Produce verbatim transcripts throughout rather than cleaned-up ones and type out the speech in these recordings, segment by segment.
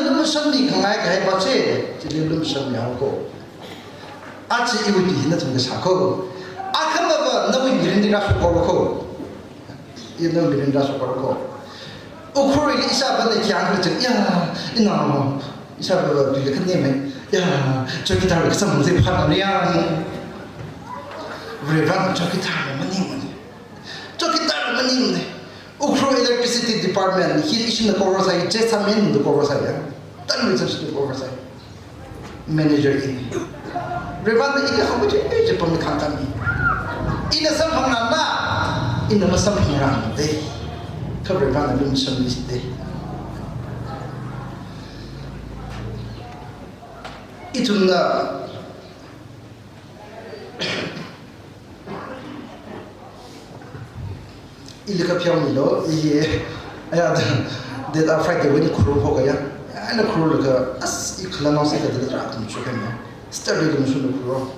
lumashanmi khangai kahai pa chi, chili lumashanmi haoko. Aja iwui tui hi nathum kasā ko. Akhamava nawui mirinli rāshokhaora ko. Ina mirinli rāshokhaora ko. Ukhrulli ishāvāna kyang kachang, ya, ina, ishāvā tuila khanemei. Ya, chowkidar kasam zai phāna ya. Varena chowkidar maningmana. Chowkidar maningmana. Ukhrul Electricity Department hi ishina cover sāi, J Samin da cover sāi ya. Tan research da cover sāi. Manager ini. Varena ili hāngkachi, eh, je pamni khangkami. Ina samphangrangna, ina masamphangrangna de. Kha Varena lumashanmi de. Ithumna ili kapheomilu, i, aya, date, ah, Friday wui eina Ukhrul phokaya. Ana Ukhrul laga, as, i khalanaosi kathāda tara atam chukhaina. Study kum shunu Ukhrul.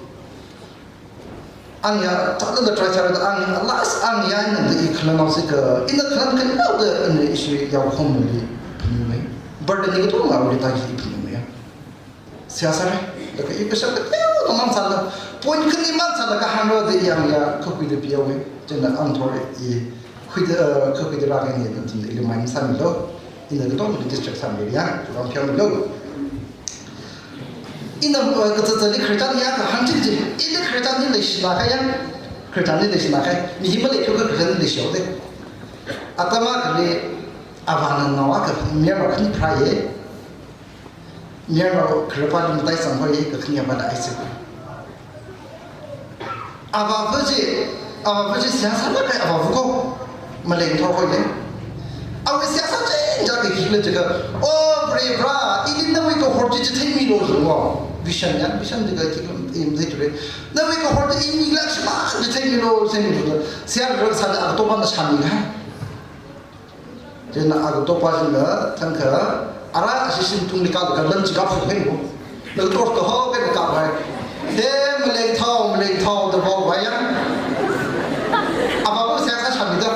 Ang ya, thāda try sāra da ang, last ang ya, ina i khalanaosi ka, ina khalan khayaoda, ina ishi yaokhomli phaningmei. Burden ni katonga awuili tāki phaningmei ya. Seihā sāra, laga i kashak kateoda mang sāla, point khani mang sāla kahānglo da yang ya, kakhuida piyaowei, chieina ang thor i, khuida, eh, kakhuida rākahai ni, nathum ili mind sāmilu, ina katongli distract sāmilu ya, churang pheomilu. Ina, eh, kachichāli Christian ya kahāng chi chi, ili Christian ni leishilāka ya, Christian ni leishilāka, mi hi maleikhuka Christian ni leishihaowa de. Atam akhali, avāna nao akha, mayarnao khani pharāya. Mayarnao khararpāli mataisang hoi, kakhane avāna Isaac. Avāva chi, avāva chi seihā sālāk kahai avāva ko, maleng thor hoile. Awui seihā sāching chāng kahila jiakha, "O Vare, Vare, ili nawui kahor chi chitheimilu," jilo. Vision ya, vision jiakha khikhala matheithura. "Nawui kahor chi i milāk shimān chitheimilu," sāmilu. Seihā rāsāda agatopana shāmihai. Chieina agatopa china thangkha, ara ashi shim tungli kālaga lan chi kapsuk hailo. Laga torch kahao eina kaphai. He, maleng thao, maleng thao da vaovai ya. Avāva seihā sāshāmida.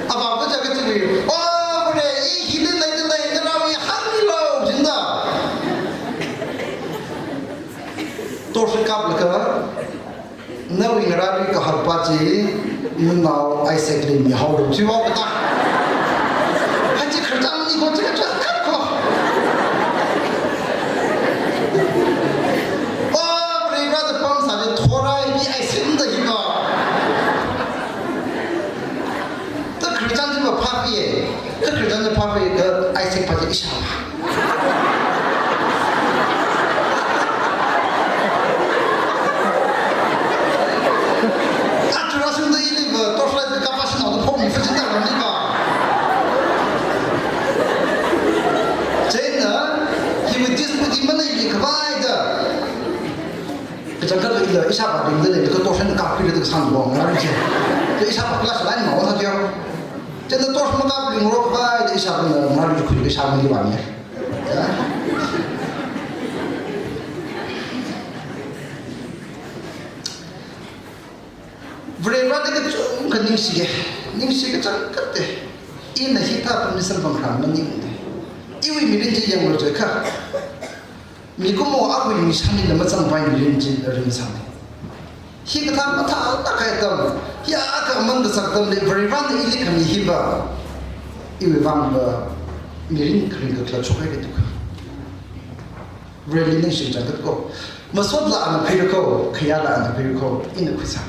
Avāva jiakha chili, "O Vare, i hili leida lei, ngarāli hāngmilu," jinda. Torch kaplaga, "Nawui ngarāli kahorpa chi, nanao Isaacli mihaolu," chihaowa kata. Hachi Christian ni ko chi kachot khat ko. O, Vare, Vare da pamsāli thorai, mi Isaac da hi ko. Ta Christian chiva phāpi ye. Ta Christian chiva phāpi ye, ka Isaac pa chi ishāvā. Athum rāshungda iliva torchlight kapā shanao da phokmi fachina rāniva. Chieina, hiwui dispute hi maleimi khavai da. Kachangkhat ila ishāvā ringda leilakha torch eina kapkhuira da kasānglo, ngarāli chi. Chi ishāvā class line ma wan thākyo. Chieina torch makapli ngarok khavai da ishāvāna ngarāli khuilaga ishāvāli vāmi. Ya. Vareli kachungkha ningshiya, ningshi kachangkhatta. Ina hithā permission pangkharā maningmana. Iwui mirin chi yanglu jiakha, mikumo akhawui mishānli machangpai mirin chi ringsāna. Hikathā mathālāk kahai atam, hiyākha aman kasak atamli Varena ili khami hiva, iwui vangva mirin kharing kakhalat shokhaira da kha. Vareli ningshi kachangkhat ko. Masotla ana pheira ko, khayāla ana pheira ko, ina khuisā.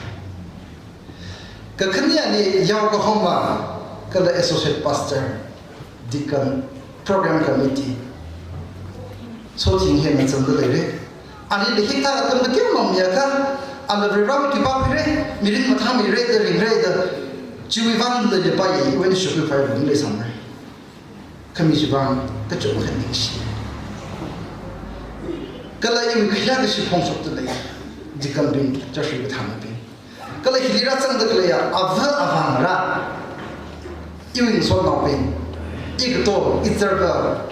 Kakhaneli yaokahoma, kala associate pastor, deacon, program committee. Sothing hi ana chānda leira. Anili hikathā atam kateomang miakha, ana Varewui tui pākhuira, mirin mathāmeira da ringra da, chiwui vangla leipaiya, iwui eina sacrifice vang leisāmara. Khami chiwui vang kachungkha ningshi. Kala iwui khayā kashi phongshokda lei, deacon bing, church wui kathānabing. Kala hili rāzangda khaleiya ava avāngarā, iwui ngasotnaobing, ikato, izarva,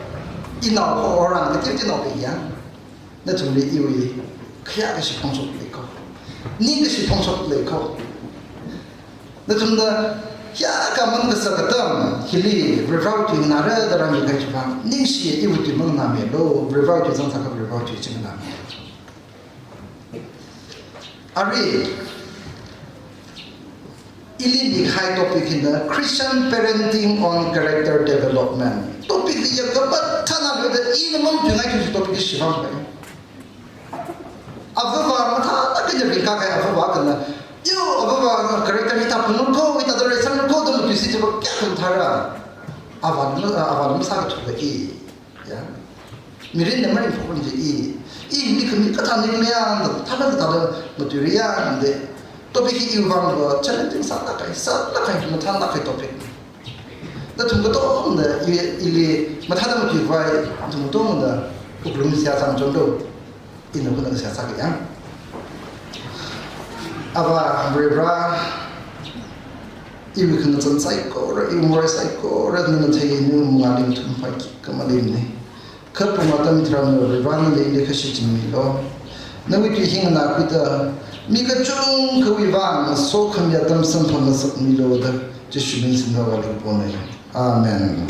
inao, oran, kateonaobing ya. Nathumli iwui khayā kashi phongshokda lei ko. Ning kashi phongshokda lei ko. Nathumna Kayākha mang kasā katam, hili Varivarāwui tui nganāra da rāmi kahai chiwuivang, ningshi iwui tui manganāmilu, Varivarāwui tui zangsākha Varivarāwui tui chi nganāmi. Arui, ili mikahai topic hina Christian Parenting on Character Development. Topic hi ya kamathāna lo da ina mamatuingai kaji topic hi shivang bai. Avāva mathālāk eina ringkakahai avāva akhana, yo, avāva character hithā phungra ko, hithāda reisang ko, da matuisi chiva kayākha mathāra. Avāna, avāna masākathua i. Ya. Mirinna maringphok chi i. I mi khami kathā ningmei ya, da thāda kathāda matuiri ya, da. Topic hi iwui vang va challenging sālāk kahai, sālāk kahai, mathālāk kahai topic. Nathum katongana i, ili mathāda matuivai, nathum katongana wuklung seihā sāchonlu. Ina wuklung seihā sāki ya. Avā Varivarā, iwui khangachon saikora, iwui morei saikora, nana theinao mangāli ithum phāki kamalimni. Kha pung atam tharan Varivarā nali ili khāshi chingmilu. Nawui tui hi nganākhuida, mi kachungkhawui vang sokhami atam samphang ngasakmilu da, Jishu ming singda vāli kapona. Amen.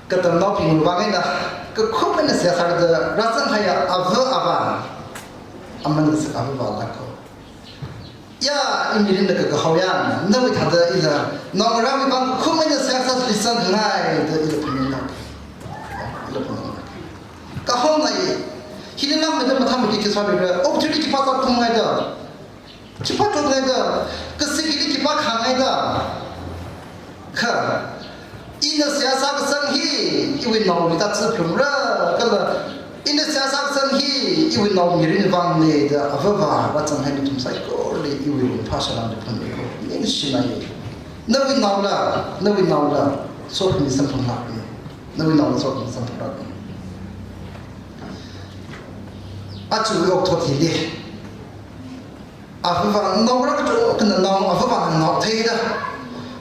Katamnaobingwui vang eina, kakhum eina seihā sāda rāzang kahai avā avā. Aman kasā avāva lāka. Ya, i mirinna kakahao ya, nawui thāda ila, naongarāwui vang kakhum eina seihā sāli sangngai da ila phaningna. Ila phaningna. Kahaona i, hili nang mada mathāmei khi sālira, opportunity khipā sākhuingaida. Khipā chotngaida, kasā hili khipā khangaida. Kha, ina seihā sākasang hi, iwui naoli tātsi phalungra, kala, ina seihā sākasang hi, iwui nao mirin vangna da, avāva, vāzanghai nathum saikorali, iwui lungphā salam da phaningko, ningshina i. Nawui naola, nawui naola, sokhami samphanglākna. Nawui naola sokhami samphanglākna. Aja okathuili. Avāva naongarā kachungkhana nao, avāvana nao theida.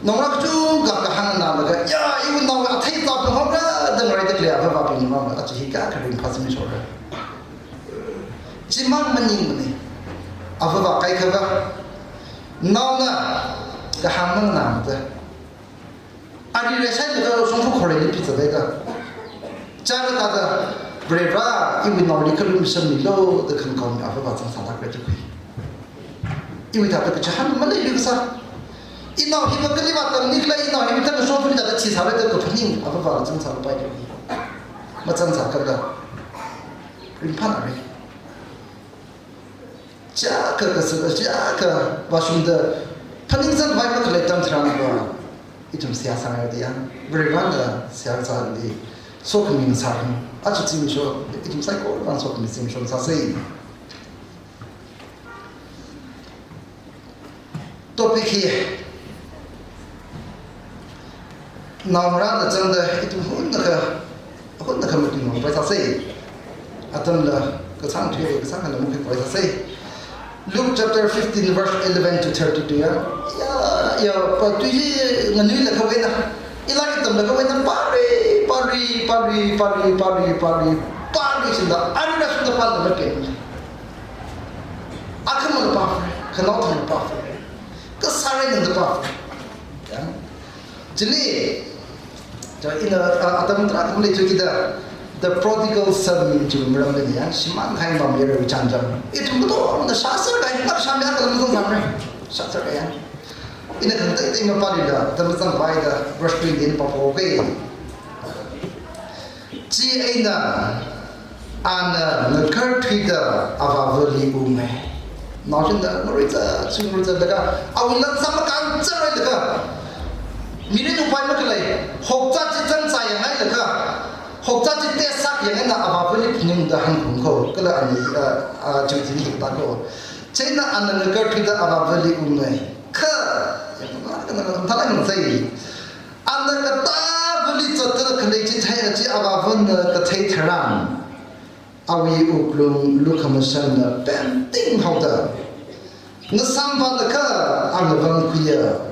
Naongarā kachungkha kahāng nganālaga, ya, iwui nao athei zāphalungra da ngaraida khalei avāvabingwui vang, aja hi kayākha ringphā sāmishokra. Chimang maningmana. Avāva kaikhava. Naona kahāng manganāmada. Ari reisai da shongfa khoreili pizāda ka. Chara kada, Varivarā, iwui naoli khalum sāmilu da khankaomi avāva zangsālākra da khui. Iwui thāda kachihān maleili kasā. Inao hiva kali vātamni kala inao hiva thāda shongfali thāda chi sāra da kaphaning avāva zangsālapai da. Mazangsā kada. Ringphānara. Chiyākha kasā, chiyākha vāshungda phaningsangvai makhalei atam tharanva, ithum seihā sāngaida ya, Varivarāna seihā sāli, sokhami sāra, aja zimiksho, ithum saikora vang sokhami zimiksho sāsa. Topic hi, naongarāna zangda ithum hunnakha, hunnakha matuingapai sāsa. Atamla kachāng thuiya, kachāng kala mukhuipai sāsa. Luke chapter fifteen, verse eleven to thirty-two ya. Ya, ya, pa tui hi nganuilakha eina, ila itamlakha eina, pāli, pāli, pāli, pāli, pāli, pāli, pāli, sila, arila sunda pāla mapen. Akhamala pāphara, khanaothangla pāphara, kasāra eina pāphara. Ya. Chili, cha ina, a, atam tarākha malei chukida, the prodigal son chiwui maramli ya, shimānkahai mamira wui chānjam. Ithum katongna shāser kahai, ngar shāmi akha lam zangsamra. Shāser kahai ya. Ina khangateiteina pālila, atam zangvaida, verse twenty eina pāphoka. Chieina, ana ngakarthuida avāvali unga. Nao china ngaruiza, china ngaruiza laga, awui lansam makānzarlaga, mirin upai makhalei, hokzat chi zangzā yangngai laga, hokzat chi test sāyang eina avāvali phaningda hāngkhuihaowa, kala ani, a, a, chiwui thili hithāda ko. Chieina ana ngakarthuida avāvali unga. Kha, yang, yang, yang, yang, yang, yang, yang, Ana katāvali zatta khalei chitheiya chi avāvana kathei tharan, awui wuklung lukhamashanna pemting haoda, ngasamvālakha angavang khuiya,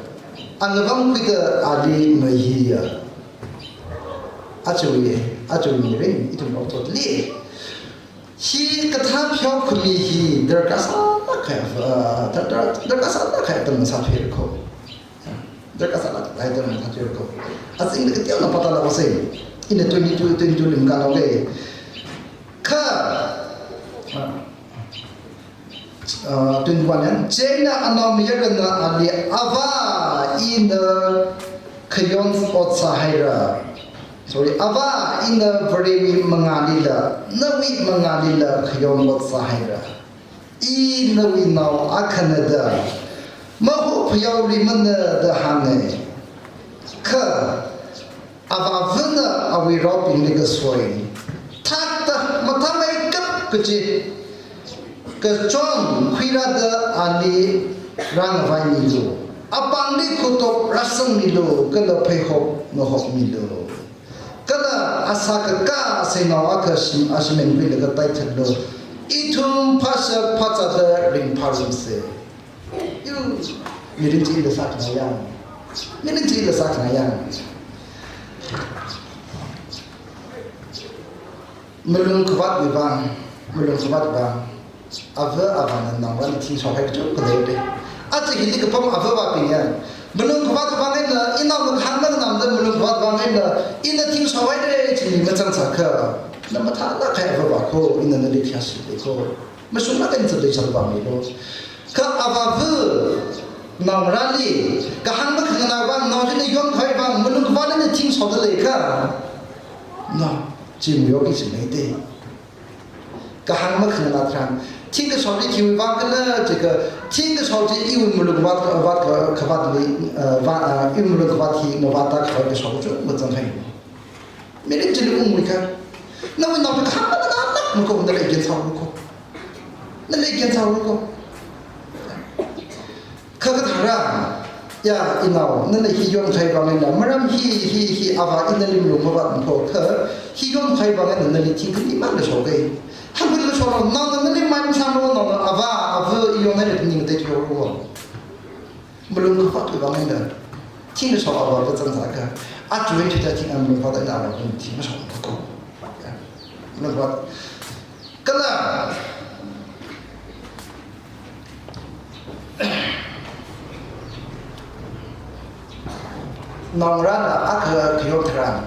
angavang khuida ali maihiya. Aja hi, Aja mirin ithum okathuili hikathā pheokhami hi darkar sālāk kahai, uh, dar-, dar-, darkar sālāk kahai atam sāthuira kho. Darkar sālāk kahai atam sāthuira kho. Azingda kateonao pātālāksa. Ina twenty-two, twenty-two li makānao kha. Kha, uh, uh, twenty-one, eh? Chieina anaomayarana ali, "Avā, ina khayon ot sāhaira. Sorry, Avā, ina Varewui mangālila, nawui mangālila khayon ot sāhaira. I nawui nao akhana da, mahu phayaori mana," da hānga. Kha avāvana awui raobingli kasoi, thakta mathāmeikap kaji kachon khuirāda ali rāngavaimilu. Apāngli khuitop rāsangmilu, kala pheihop ngahopmilu. Kala asā kakā aseinao akha shim-, ashimān khuilaga taithatlu. Ithum phāshap phāzāda ringphārumsa. Yu, mirin chila sākhanā yang. Mirin chila sākhanā yang. Malungkhavātwui vang, malungkhavāt vang. Avā, avāna naongarāli thing shaohai kachungkha leira. Aja hili kapam avā avābing ya, malungkhavāt vang eina, inaona kahāng nganāmada malungkhavāt vang eina, ina thing shaohaira chi mi machānsākha, na mathālāk kahai avā avā kho, ina nali thing shāshili kho. Mashunglāk eina zatda chāvāmilu. Kha avāva naongarāli kahāng makhanganā vang, nao china yonkhavai vang, malungkhavātna thing shaoda leiakha, nao chi mayoki chi maida. Kahāng makhanganā tharan, thing kashao chi khiwui vang khala jiakha, thing kashao chi iwui malungkhavāt, vāt, khavātli, uh, vā, uh, iwui malungkhavāt hi ngavāta khavai kashao kachungkha zangkahai. Mirin chili ungmikha, nawui nao chi kahāng makhanganā lāk makho, nali gyan sāhaowa kho. Nali gyan sāhaowa kho. Kha kathāra, ya inao, nana hi yonkhavai vang eina, maram hi, hi, hi, avā ina nali malungkhavāt makho, kha hi yonkhavai vang eina nali thing khanimang da shaoga. Hāngkhui da shao, naona nali mai masāmlu, naona avā, avā i yonhaira da ning tei thuihaowa. Malungkhavātwui vang eina thing kashao avāva zangzangkha, aja eina thuida thing, a, malungkhavāt eina avāva thing mashaowa kho. Ya. Malungkhavāt. Kala naongarāna akha khayon tharan,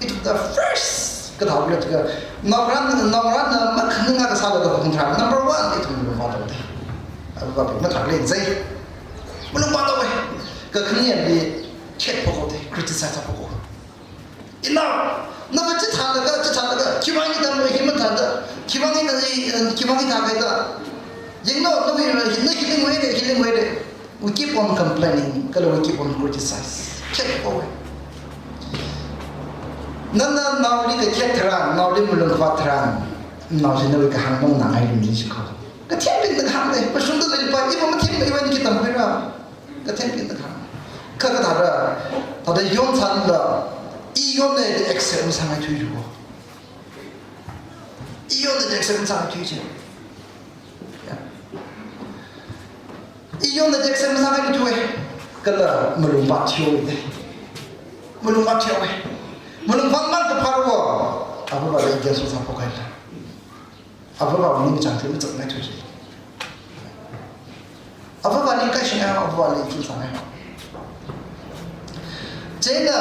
ithumna first kathāwuila jiakha, naongarāna, naongarāna makhanang akha sālaga hung tharan, number one, ithum malungkhavāt haowa da. Avāva mathālāk eina zai. Malungkhavāt haowa. Kakhaneli khet phokhaowa da, criticize phokhaowa. Inao, nava chithālaga, chithālaga, khiwuivang ithum hi mathāda, khiwuivang ithum, eh, khiwuivang ithākahai da. Yanglu, nava hi, na hi lingwui da, hi lingwui da. We keep on complaining, kala we keep on criticize. Khet phokhaowa. Nana naoli kakhet tharan, naoli malungkhavāt tharan, nao china nawui kahāng manganāngai lumli shikho. Kathembingna kahāng da, mashungda leipai, iva mathemla iva ina khi tamkhuira. Kathembingna kahāng. Kha kathāra, thāda yonsālala, i yonna da accept masāngai thuilu. I yonna da accept masāngai thuichi. Ya. I yonna da accept masāngai thuiya. Kala malungvāt thihaowa da. Malungvāt thihaowa. Malungvātmang kaphāra. Avāvali gyan sāsā phokhaila. Avāvawui ningkachāng chi mazatngai thuichi. Avāvali kaishingai, avāvali thing sāngai. Chieina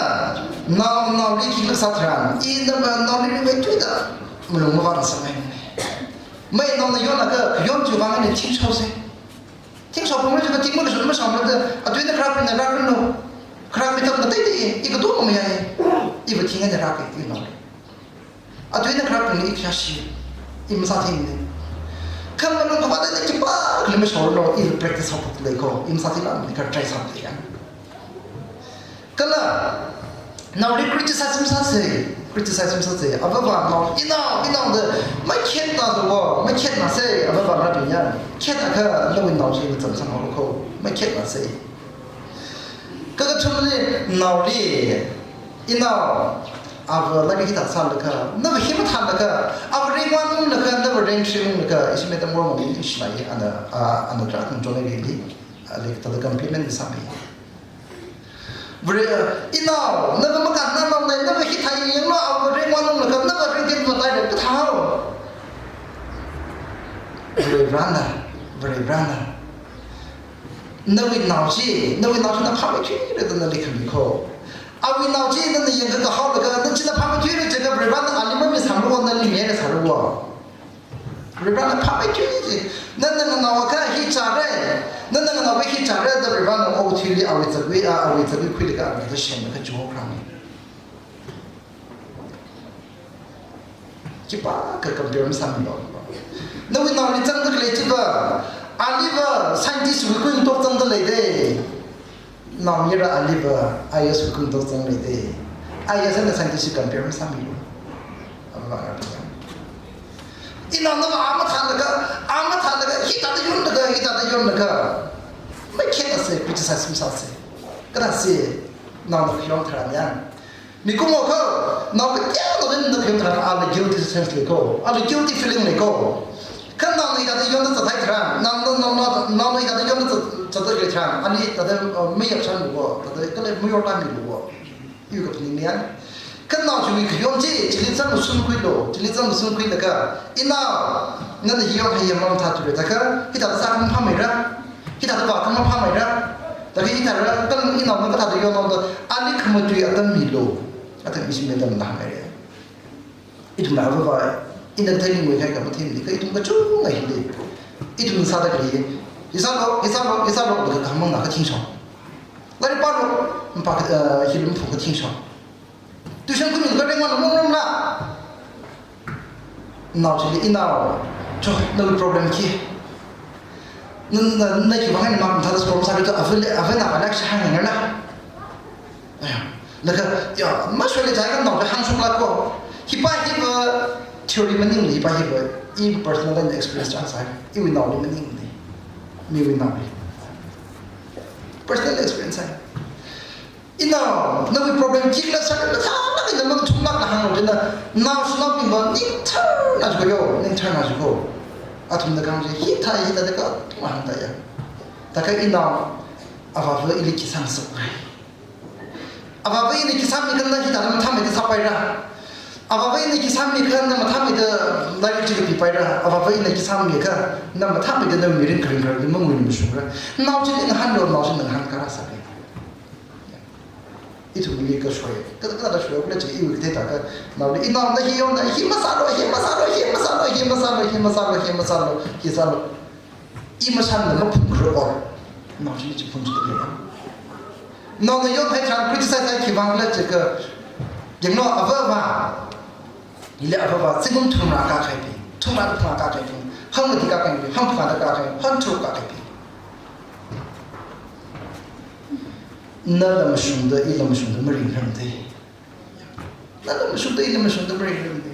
nao, naoli khikhala sā tharan, ina ma, naoli ringmeithuida malung mavātngasakngai. Mai naona yonakha, yon chiwui vang eina thing shaosa. Thing shao phungmei chiakha thing makashung mashaomada, atuina kharābingna rāranlu. Kharā mi tam kateitei, i katonga mayai. Iva thing eina rāka, i naoli. Atuina kharābingli i khayāshi, i masātheinga. Kha malungkhavātna khipākhali mashaoranu, i practice haophok lei kho, i masātheilamni kha try sāda ya. Kala, naoli criticize masāsa, criticize masāsa, avāva nao, inao, inao da, makhetna da wo, makhetnasa, avāva nabing ya, khetakha, nawui nao chi mazamsang haowa kho, makhetnasa. Kakathumli, naoli, inao, ava lairik hithā sālaga, nava hi mathālaga, ava rank one unglaga, nava rank three unglaga, ishi metam mor mong ishi mai, ana, a, ana tarākha ngachonhaili, ali thāda compliment sāmei. Vare, inao, nava makatnā naonei, nava hithā yanglu, Avā rank one unglaga, nava rank ten vātaira, kathāhao. Varivarana, Varivarana. Nawui nao chi, nawui nao china phāmeithuira da nali khami ko. Awui nao chi nana yangkakā haolaga, na china phāmeithuira jiakha Varivarana ali mamisanglu, nali mihaira sālu. Varivarana phāmeithui chi. Nana nganao akha hi chāra. Nana nganao akha hi chāra da Varivarana okathuili awui zakui, a, awui zakui khuilaga awui da shenlaga chihokharāmi. Khipākha compare masāmilu. Nawui naoli zangda khalei chiva, aliva scientist wui kuingatok zangda lei da. Naomayara aliva I A S wui kuingatok zang lei da. I A S eina scientist compare masāmilu. Avā ngarābing. Inao, nava a mathālaga, a mathālaga, hithāda yonlaga, hithāda yonlaga. Makhet ase, criticize masāse. Kathāsi, nao na khayon tharan ya. Mikumo kha, nao kateonao na khayon tharan, ala guilty sense lei ko, ala guilty feeling lei ko. Kha naona hithāda yonda zathai tharan, nao, nao, nao, nao, naona hithāda yonda za-, zathai tharan, ali thāda, uh, mayapsanglu ko, thāda kala mayortāmilu ko. Iwui kaphaning ya. Kha nao chiwui khayon chi, chili zangmasunkhuilu, chili zangmasunkhuilaga, inao, nana hi yonhaiya mamathāthuira, thākha, hithāda sākha maphāmeira, hithāda vākha maphāmeira, thākha hithāra, kha inao na kathāda yonhaoda, ali khamatui atam milu, atam ishi mi atam da hānghaira. Ithumna avāva, ina theilingwui kahai kamathei maningakha, ithum kachungkha hili. Ithum sāda khalei, hi sālu, hi sālu, hi sālu, da khamangna kathingshok. Lairik pālu, mapa, eh, hili maphung kathingshok. Tuition khuimilu kha rank one ungramla. Nao chili, inao, cho, nawui problem khi. Na, na, na khiwui vang eina mamathāda score masākhala, avāli, avāna avāli akha hāngngarala. Aya, laga, ya, mashoili jiakha nao hāngshokla ko. Hipa hiva theory maningla, hipa hiva, i personal eina experience chang sai. Iwui naoli maningla. Miwui naoli. Personal experience sai. Inao, nawui problem khikhala sākhala mathālāk eina mangthumlākla hānglu china, naoshinaobingva ningtharna jiko yo, ningtharna jiko. Athumna kahāng chi, hithā, hithā da katonga hāngda ya. Thākha inao, avāva ili khi sāngasakngai. Avāva ili khi sāmiakha na hithāda mathāmeida sāpaira. Avāva ili khi sāmiakha na mathāmeida lairik chi kapipaira. Avāva ili khi sāmiakha na mathāmeida nawui mirin kharing kharing mangui mashungra. Nao chili ngahānlu, nao chili ngahānkharā sāpai. Ithumli kashoi, ka, ka, kashoi, kala chi iwui kathei thākha, naoli, inao na hi yonda, hi masālu, hi masālu, hi masālu, hi masālu, hi masālu, hi masālu, hi sālu. I masāna maphungkharā or, nao chili chi phungkharā. Naona yonhai tharan criticize sāi khiwui vangkhala jiakha, yanglu avāva, hili avāva, zingkum thumrā kākahaibing, thumrā phangā kākahaibing, hangmati kākahaibing, hangphangāda kākahai, hangtharuk kākahaibing. Nala mashungda, ila mashungda maringkharmada. Nala mashungda, ila mashungda maringkharmada.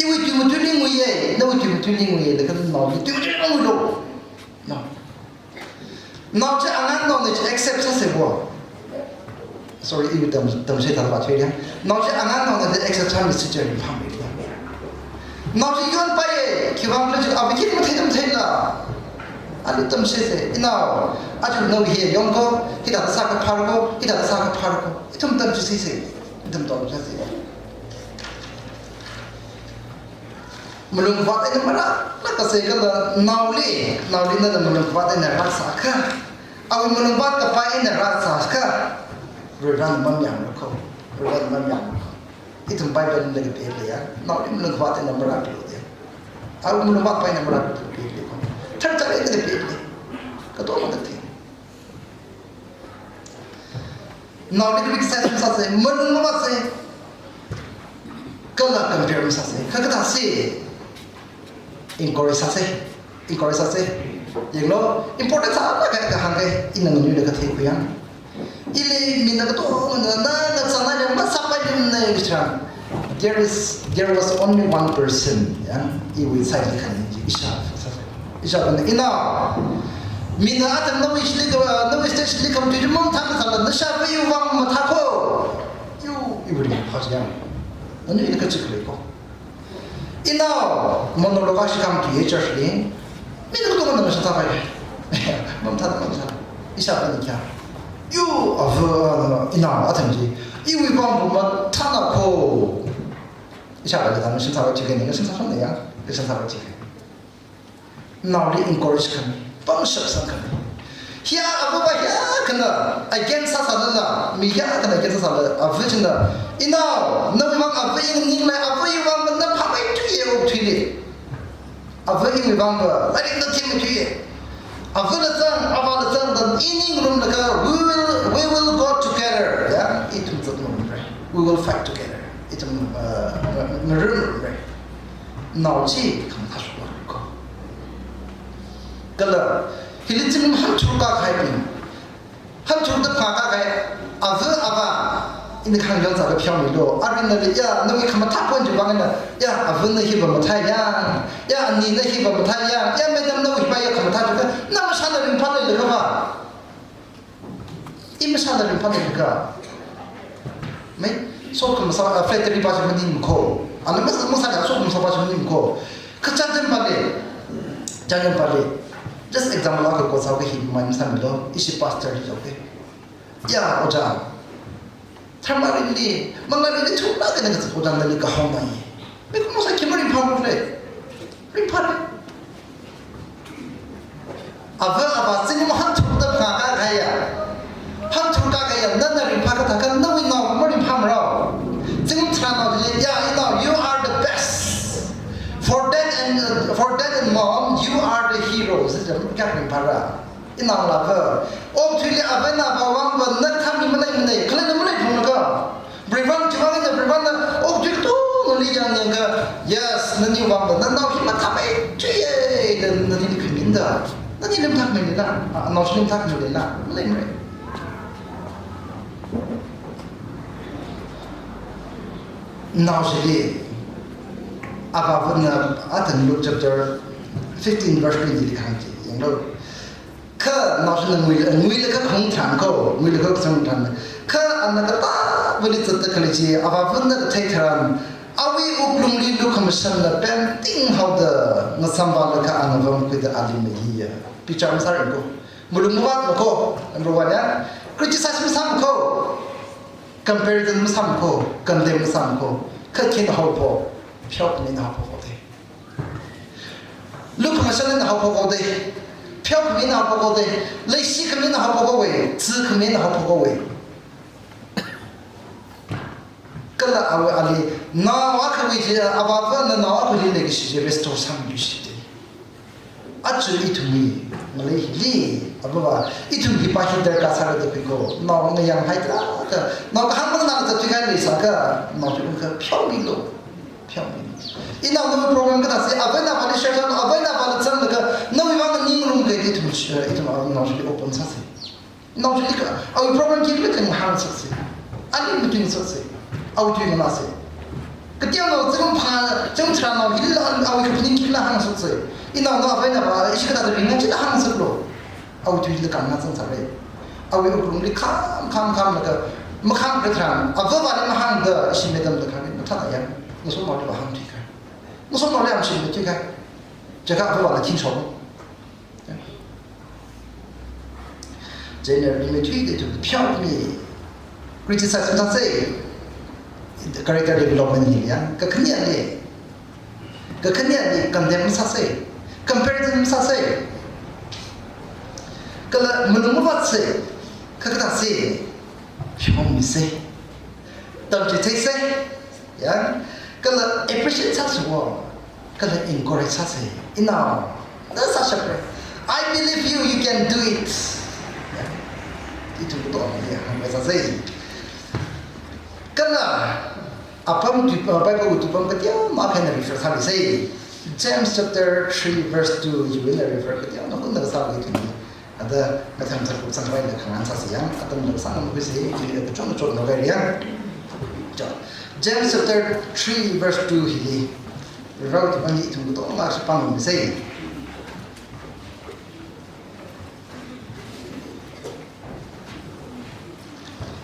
Iwui tui matuiluiya, nawui tui matuiluiya, da kha naoli tui matuiluilu. Nao. Nao chi angan naona chi accept sāsa bo. Sorry, iwui tam, tamshei thāda vāthuira. Nao chi angan naona da accept sāmisi chi ringphāmeira. Nao chi yonpaiya, khiwui vangkhala jiakha avā khi matheida matheila. Ali tamsheisa, inao, aja nawui hi yong ko, hithāda sākha phāra ko, hithāda sākha phāra ko. Ithum tamsheisa, ithum tamsheisa. Malungvāt eina marālāk kasā kala naoli, naoli nana malungvāt eina rāsākha. Awui malungvāt kapai eina rāsākha. Varivarana mamayāmara ko. Varivarana mamayāmara ko. Ithum Bible li kapilei ya. Naoli malungvāt eina marāpilu da. Awui malungvāt kapai eina marāpilu kapilei ko. Tharchak eina kapilei. Katonga thei. Naoli criticize masāsa, malung mavātsa, kala compare masāsa, kha kathāsi, encourage sāsa, encourage sāsa. Yanglu, important sālāk kahai kahāng kahai, ina nganuilakha theikhui yang. Ili mina katongana, na, na, na, na, na, masāpaimana kachi tharan. There is, there was only one person, ya, iwui side li khan, ishāvā, ishāvāna, inao, mina atam nawui shili ka, nawui stage li khamatui chi mamathā masāla, nashāvā iwui vang mathā ko. Yu, iwui ringphā chi ya. Nani ina kachik lei ko. Inao, monologue ashi khamatui church li. Mina katongana nashāvāpai. Mamathā, mamathā. Ishāvāna kya? Yu, ava, inao, atam chi, iwui vang bu mathāna kho. Ishāvāli tamshim sāvā chike, ningshim sāshoneya, ningshim sāvā chike. Naoli encourage khami, pangshap sangkhami. Hiya avava hiya kana against sāsālala, mi hiya kana against sāsālala, ava china, inao, nawui vang ava ina ninglei, avawui vang na phāmeithuiya okathuili. Ava iwui vang va, lairik na theimeithuiya. Avala zang, avāla zang, da ina ningrumlaga, we will, we will go together. Ya, ithum zatngarumra. We will fight together. Ithum, uh, ngarumra. Nao chi khamathā shoklāk kho. Kala, hili zingkum hanthur kākahaibing, hanthurda phākākahai, ava, ava, ina kahāng yāng sāda pheomilu. Arui nali, ya, nawui khamathā point chiwui vang eina, ya, ava na hi va mathāya, ya, ani na hi va mathāya, ya, madam nawui va ya khamathā chiwui, na masāna ringphālei laga va. I masāna ringphālei laga. Mai, sokhama sā, ah, flattery pa chi maning kho. Ana mas-, masāda sokhama sā pa chi maning kho. Kachān jan pale. Chān jan pale. Just example akha quote sāuke, hi mai masāmilu. Ishi pastor hi jauke. Ya, ojā. Tharmarinli, mangarinli thumlāk eina kazat ojā nali kahao nai. Mikumo sāki maringphāmale. Ringphāle. Ava, ava, zingkum hanthurda phākākahaiya. Hanthur kākahaiya, nana ringphā kathākha nawui nao maringphāmarao. Zingkum tharānao chili, ya, inao, you are the best. For dad and, uh, for dad and mom, you are the heroes. Sijam kya ringphāra. Inao lava. Okathuili ava eina avāwui vang va na thami maleimana, khalei na malei phungna ka. Varivang chiwui vang eina Varivangna okathui katongali yangyangka, yes, naniwui vang va, nanao hi mathāmeithuiya, da nani khaminda. Nani limthak mei lena, a, nao shi limthak mei lena, maleimara. Nao shili, avavana, atan Luke chapter fifteen verse twenty li kahāng chi, yanglu. Kha naoshina nguila, nguilaga khaung tharan kho, nguilaga khaung tharan. Kha ana katā vali zatda khalei chi, avavana kathei tharan, awui wuklungli lukhamashanla pemting haoda, ngasamvālaga ana vamkhuida ali mahiya. Picture masāra kho. Malung mavātlu kho, number one ya. Criticize masāmlu kho. Comparison masāmlu kho. Condemn masāmlu kho. Kha khina haophok. Pheokhami eina haophok kho te. Lukhamashan eina haophok kho te. Pheokhami eina haophok kho te. Leishikhami eina haophok kho we. Zikhami eina haophok kho we. Kala awui ali, nao akhawui chi, avavana nao akhawui leikashi chi restore sāmilu shi te. Aja ithumwui ngalei hili, avava, ithum hipa hi darkar sāra da khui kho, nao ngayānghaida, ka, nao kahāng manganāla zathuikahai leisākha, nao chi ungkha pheomilu, pheomilu. Inao nawui problem kathāsi, ava eina avāli share sālu, ava eina avāla zanglaga, nawui vang ningrumkahai ithum, ithum nao chili open sāsi. Nao chili ka, awui problem khikhala kha ngahānsaksi. Ali matuingasaksi. Awui tui nganāsi. Kateonao zingkum phā, zingkum tharānao hila awui kaphaning khikhala hāngsaksi. Inao nao ava eina avā, ishi kathāda ringa chila hāngsaklu. Awui tuila kangna zangsāra. Awui wuklungli kham, kham, khamlaga, makham katharan, avavali mahāngda, ishi madam da kha, mathāda ya, ngasotnaoli vāhāngthuikahai. Ngasotnaoli amshin mathuikahai. Chaka avavana thingshok. Generally, ithum pheomi, criticize masāsa, character development hi ya, kakhaneli, kakhaneli condemn masāsa, comparison masāsa, kala malung mavātsa, kha kathāsa, pheomisa, tamchitheisa, ya, kala appreciate sāsa wo, kala encourage sāsa, inao, na sāshapra. I believe you, you can do it. Ya, ithum katongli hāngkhavai sāsa. Kala, apam tui, uh, Bible tui apam kateonao akhana refer sāluisa. James chapter three verse two, hiwui eina refer kateonao akhana sālu ithum. Ada mathang thang kuk sangvaila khangahān sāsa ya, atam nao sāngamakhuisa, ili kachon kachon nao kaya. Cho. James chapter three verse two hili. Rao tu ani ithum katonga shi pāngmisa.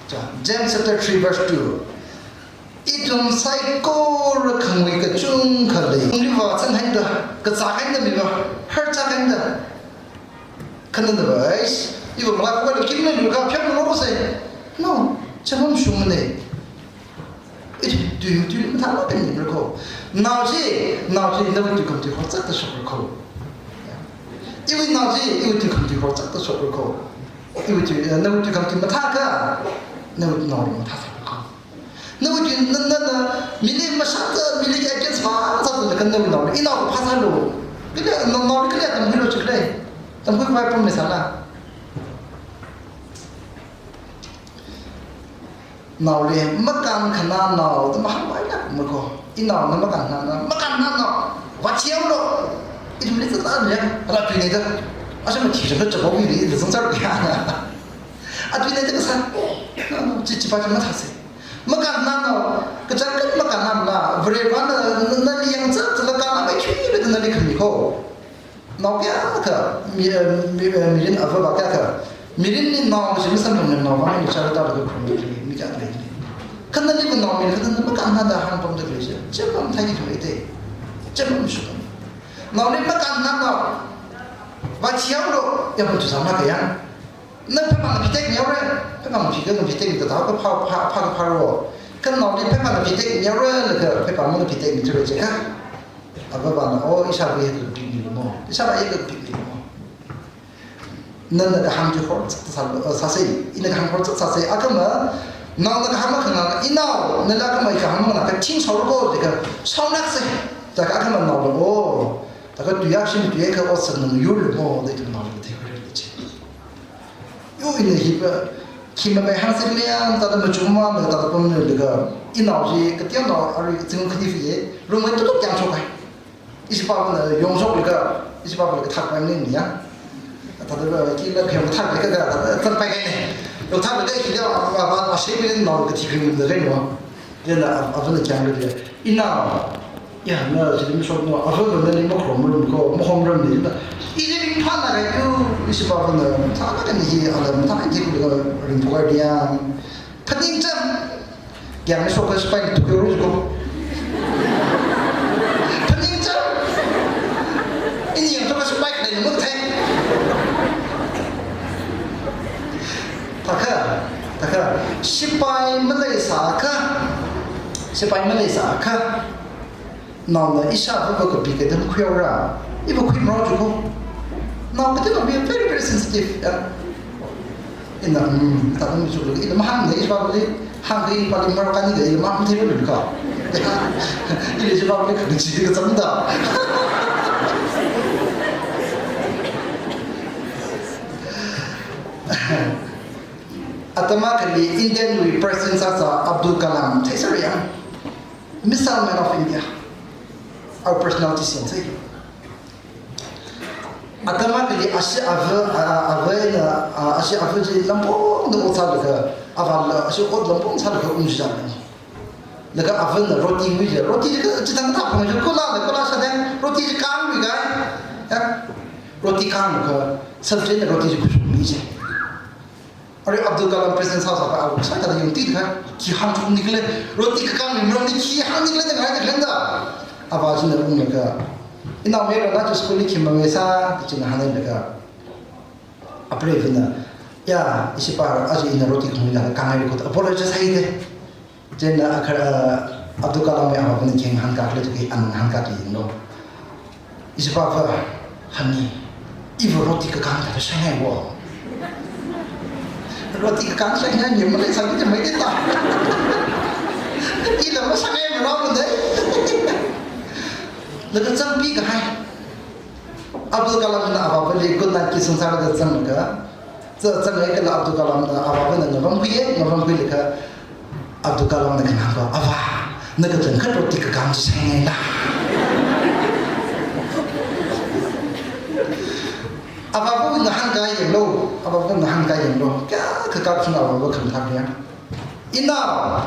Cho. James chapter three verse two. Ithum saikora khangui kachungkha lei. Ungli vāzanghaida, kazāhaida miva, harchāhaida. Khananava, Iva malak khuilaga khim leilu kha, pheomalo sai. No, chāmam shumne. Ithum tui, tui mathālāk eina ningrakho. Nao chi, nao chi nawui tui khamatui horzakta shokrakho. Iwui nao chi, iwui tui khamatui horzakta shokrakho. Iwui tui, eh, nawui tui khamatui mathākha, nawui naoli mathāsārakho. Nawui tui, na, na, na, mili mashātsa, mili against mashātsa, na kha nawui naoli, inao phāsālu. Kali, na, naoli kali tamkhuilu chikle. Tamkhuikhavai pam leisāla. Naoli makānkhanā nao da mahāngpailākmakho. Inaona makānkhanā nao, makānkhanā nao, vāchihaolu. Ithumli zāzāli, ara tuinei da. Asha mathi chang kachapawuili, ithum zangzār kaya. Atuinei da kasā. No, no, chi, chi pa chi mathāsei. Makānkhanā nao, kachangkhat makānkhanā nao, Varevāna, na, na, nali yangzat, zala kānnamei thuilaga nali khamikho. Nao kayākha, mi, eh, mi, eh, mirin avāvā kayākha. Mirinli nao kaji masamphangmana, naovāng eina chara tālaga khuimi, mi kayākha lei. Kha nali va nao mi, kha na makānkhanā da hāngpamda khalei chi. Chāmam thai ni thoi te. Chāmam shukam. Naoli makānkhanā nao. Vāchihaolu, ya pam tu sama kaya. Na pheipāna pitek mihaora, pheipāna pika, na pitek mida tao kha phā, phā, phā, phāro. Kha naoli pheipāna pitek mihaora, laga pheipā mona pitek mithura jiakha. Avāvāna, oh, ishāvā hi kapik milu mo, ishāvā hi kapik milu mo. Nana kahāng chi horzakta sā, eh, sāsei, ina kahāng horzakta sāsei, akhama, naona kahāng makhanganā, inao, nala akhama kahāng makhanganā, kathing shaorakho, jiakha, shaonakse, jiakha akhama naola, oh, jiakha tuiya shim, tuiya kha, oh, sānung yurlu mo, da ithum naoli theikhuirali chi. Yo, ina hi pa, khi mamei hāngsi khalei ya, tada machukmana, tada pamlaga, inao chi, kateonao, arui zing khani fiye, room wui tutuk yangshok hai. Ishipāvana yongshoklaga, ishipāvana kathak pai ning ya. Tada kila khayong thak laga, tada zangpai kahaine. Yongthaklaga, khi ya, va, va, va, shepin nao kathi kharing da kahaino. Chieina, a, avana kayāng kali, inao, ya, na, chili mashokno, avana nali makharom rum ko, mahom rum ni, na, ili ringphāna kaiyu, ishipāvana, thāna kani hi, ala, thāna kani hi, kula ringphā diya. Phaningcham, yangshokakha sipai ni tukyo ru ko. Phaningcham, ini yangshokakha sipai khalei ni mathei. Thākha, thākha, sipai maleisākha, sipai maleisākha, naona ishāvā va kapi katam khuihaora, iva khuimarao jiakha. Nao kateonao mi very, very sensitive, ya. Ina, mm, tada machuklaga, ina mahāngna ishāvāli, hāngkha ipāli marao kani da, ina mahāngtheilu kha. Ili ishāvāli kha, chi kacham da. Atam akhali Indian wui President sāsā Abdul Kalam, theisāra ya. Missile Man of India. Our personality science, eh? Atam akhali ashi avā, a, a, avā eina, a, ashi avā chi lampongda ot sālaga, avāla ashi ot lampong sālaga ungshijāna. Laga avāna roti nguiya, roti chi kachithang thāphang chi kula, kula shādang, roti chi kāngluiga. Ya? Roti kānglaga, sabji eina roti chi khuishokmi ji. Arui Abdul Kalam President sāsāpai, ava kasā thāda yangtida, khi hāngshokni khala, roti kakāng mi marāni khi hāngni khala da ngai da khala da. Avā china unglaga, inao mayarana chi school li khi mameisā, da china hānglaga. Apreivana, ya, ishipā, aja ina roti khanguilaga kāngai ko, apologize sāhaida. Chieina akhar, ah, Abdul Kalam wui avāvana khi hāngkhala jiakha, ana hāngkhala jiakha no. Ishipāva, honey, iva roti kakāng thāda shaingai wo. Roti kakāng shaingai ni maleisāki jimeida ta. Ila mashaingai marao mande. Laga zangpi kahai. Abdul Kalamna avāvali good night kiss sālaga zanglaga, za-, zanglaga Abdul Kalamna avāvana ngavamkhuiya, ngavamkhuilaga Abdul Kalamna kahāng hāngko, "Avā, na kachangkhat roti kakāng chi shaingaila." Avāvana hāngkahai yanglu, avāvana hāngkahai yanglu. Kayākha kap shung avāva khamathā kaya. Inao,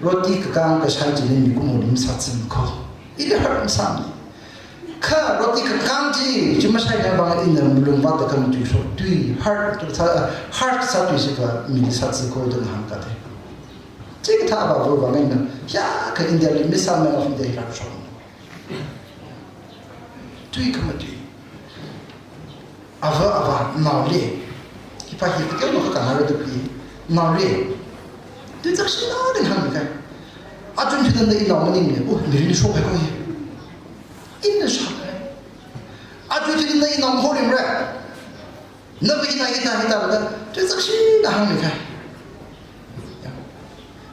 roti kakāng kashai chili mikumoli masātsi ko. Ili hurt masāmi. Kha roti kakāng chi, chi mashaingai vang ina malung vātda khamatui shok tui, hurt sā, hurt sā tui chiva mili sātsi ko da ngahānkada. Chikathā avāva vang eina, ya kha India li Missile Man of India hi rāshok. Tui khamatui. Ava, ava, naoli. Hipa hi kateonao kha khangarāda khui. Naoli. Tuizakshina da hāngmikhai. Aja thuithuida inao maningmana. Oh, mirin shokhaiko hi. Ina shokhaiko. Aja thuithuida inao horimra. Nava hina hithā hithā da. Tuizakshina hāngmikhai.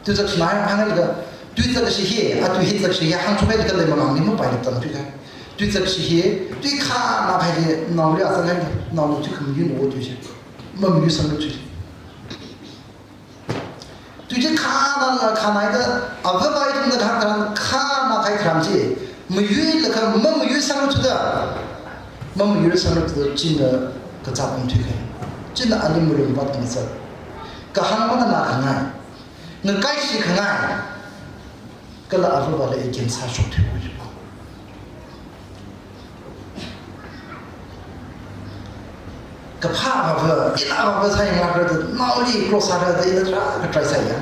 Tuizakshina hāng, hānglaga, tuizakshi hi, a tui hi zakshi hi, hāngchukhaida khalei mamangli mapailāk tang tuikhai. Tuizakshi hi, tui khana khai hi, naoli azang hai, naoli tui khamayunao tui chi. Mamayusangra tui chi. Tui chi khana, khana haida, avāva ithumna khana, khana khai tharan chi. Mayuilakha, mamayusangra thuda. Mamayusangra thuda, china kazat ung thuikhai. China ali malung pat ngasā. Kahāng manganā khangai. Ngakaishi khangai. Kala avāvali against sāshok thuihaowa. Kaphā avāva, ina avāva sāyanglaga da, naoli cross sāra da, ina tarākha try sāya.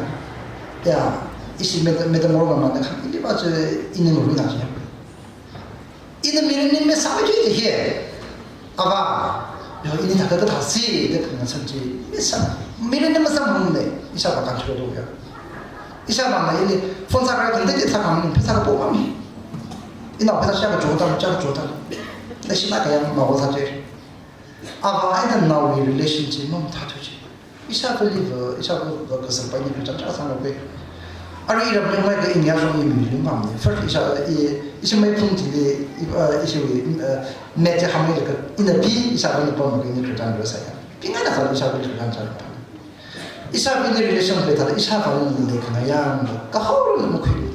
Ya, ishi meta, meta morga mana kha, ili va chi, ini ngurui na chi. Ina mirinli masāmei chi hi. Ava, yo, ini thākha kathāsi, da khangasan chi, masā. Mirinli masamphangmana, ishāvā control to ya. Ishāvāna ili, phone sākha khangatei sākhamang, pheisā kapo mami. Ina pheisā shākha chota, shākha chota. Leishina kayang mawa sā chi. Ava eina naoli relation chi mamathāthu chi. Ishāvāli va, ishāvā va kasāpai ni kachang chang sāngape. Arui iramli mai ka inya shong imili mamni. First ishā, i, ishāmei phung chili, i, uh, ishāwui, uh, met ya hamei ka, ina pi ishāvāli pam ka ini kachang chang sāya. Pingaina sā ishāvāli kachang chang pa. Ishāvāli relation leithāda ishāvāli leikhangayan, kahaorana makhui.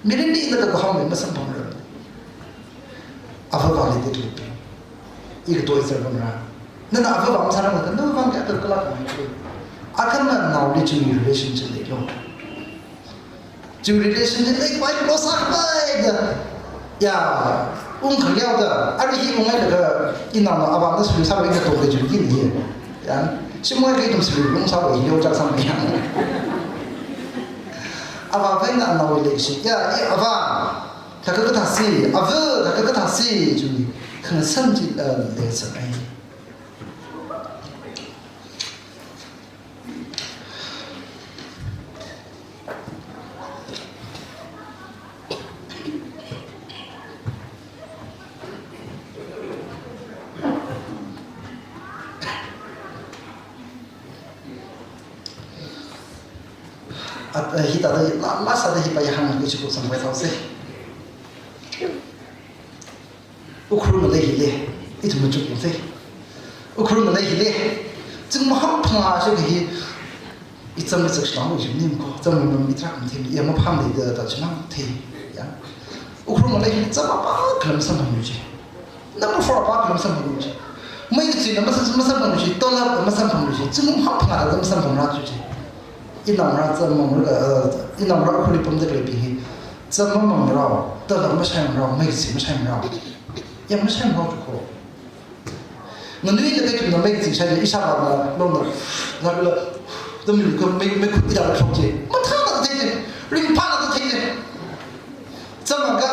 Mirinli ina kahaomi masamphangra. Avāvali diklipi. Ika toiser bamra. Nana avāva masārang ka, nana vang kayākha kalak mai. Akhana naoli chi relationship leilo. Chi relationship lei pai lo sāpai da. Ya, ung khangyao da. Arui hi unghailaga, ina na avāna sui sāpai da tongda chi kini. Ya, shimwui kai tum sui ung sāpai yo chak sāpai ya. Avāva eina naoli leikashi. Ya, i avā. Thākha kathāsi, avā, thākha kathāsi, chi, khangasan chi, uh, lesson ai. At, uh, hithāda, la, last da hipa ya hāngki chi ko sampai thaose. Ukhrul ngalei hili, ithum machuk yangse. Ukhrul ngalei hili, ching maham phangā shi kahi, i cham i chak shilong i jim nim ko, cham mam i trak mathei, ya mapham lei da da chimang thei, ya. Ukhrul ngalei hili cham apa khala masamphanglu chi. Number four apa khala masamphanglu chi. Mei kachina masam, masamphanglu chi, tolap masamphanglu chi, ching maham phangā da masamphangra chi. Inaongarā cham mamanglaga, uh, inaongarā Ukhrulli pamda khaleibing hi, cham mamamrao, tolap mashaimangrao, mei kachi mashaimangrao. Ya mashaimangrao tu ko. Nganuilakha ithumna mei kachi shai, ishāvāna, longna, na kala, tum lu ka mei, mei khut ida la shok chi. Mathāna thei chi, ringphāna thei chi. Chamaga,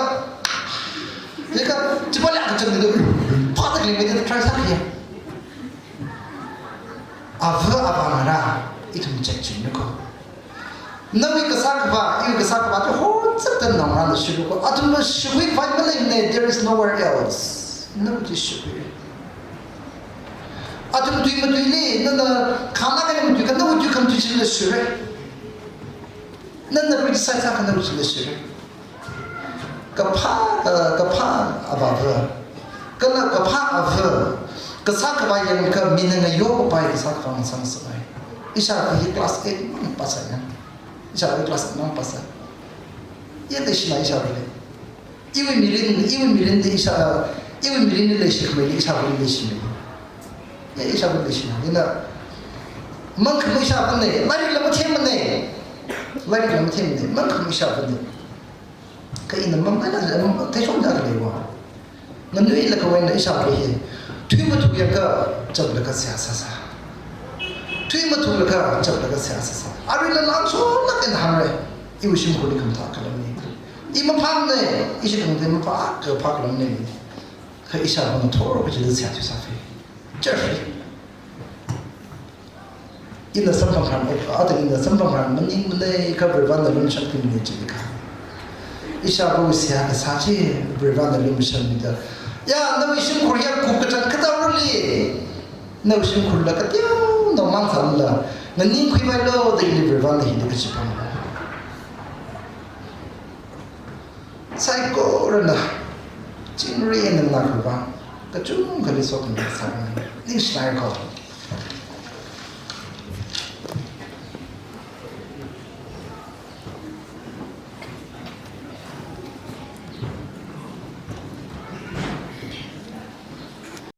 yaka, chipa laka cham ni do, phāda khalei mei da try sākhiya. Avā avāngarā, ithum check chingna ko. Nawui kasā khavā, iwui kasā khavā, tu hotsakta naongarāna shuru ko. Athumva shukhui vai maleimana, there is nowhere else. Nawui chi shukhui. Athum tui matuili, nana khana kani matui kha, nawui tui khamatui chila shure. Nana criticize sākha nawui chila shure. Kaphā, uh, kaphā avāva. Kala kaphā avā. Kasā khavā yangkha mina ngayokapai kasā khavā ngasāngasakngai. Ishāvā hi class eight mang pass sāya. Ishāvā class eight mang pass sā. Ya leishina ishāvāli. Iwui mirin, iwui mirinli ishā, iwui mirinli leishikmeili ishāvāli leishimei. Ya ishāvāli leishina. Ina mangkhamei ishāvāna, lairikla mathemmana. Lairikla mathemmana, mangkhamei ishāvāna. Kha ina mamalaga, mamalaga theishokda khaleiva. Nganuilakha eina ishāvā hi. Tui mathuyakha chaplaga seihā sāsā. Tui mathulaga chaplaga seihā sāsā. Aruila langshonlaga ina hāngra. Iwui shimkhurli khamathā khalamna. I maphāmana, ishi khangatei maphā, kaphā khalamna. Kha ishāvāna thor kachida seihā thui sāphei. Jeffrey. Ina samphang khan, ata ina samphang khan, maningmanei kha Varivarana lumashanmida chiakha. Ishāvā seihā kasā chi, Varivarana lumashanmida. Ya, nawui shimkhur ya ku kachang kathā ruli. Nawui shimkhurla kateonao mang sālala. Nganingkhuipailo da ili Varivarana hili kachiphang. Saikorana, chingri eina nganākhui vang, kachungkhali sokhami sāmi. Ningshilāka.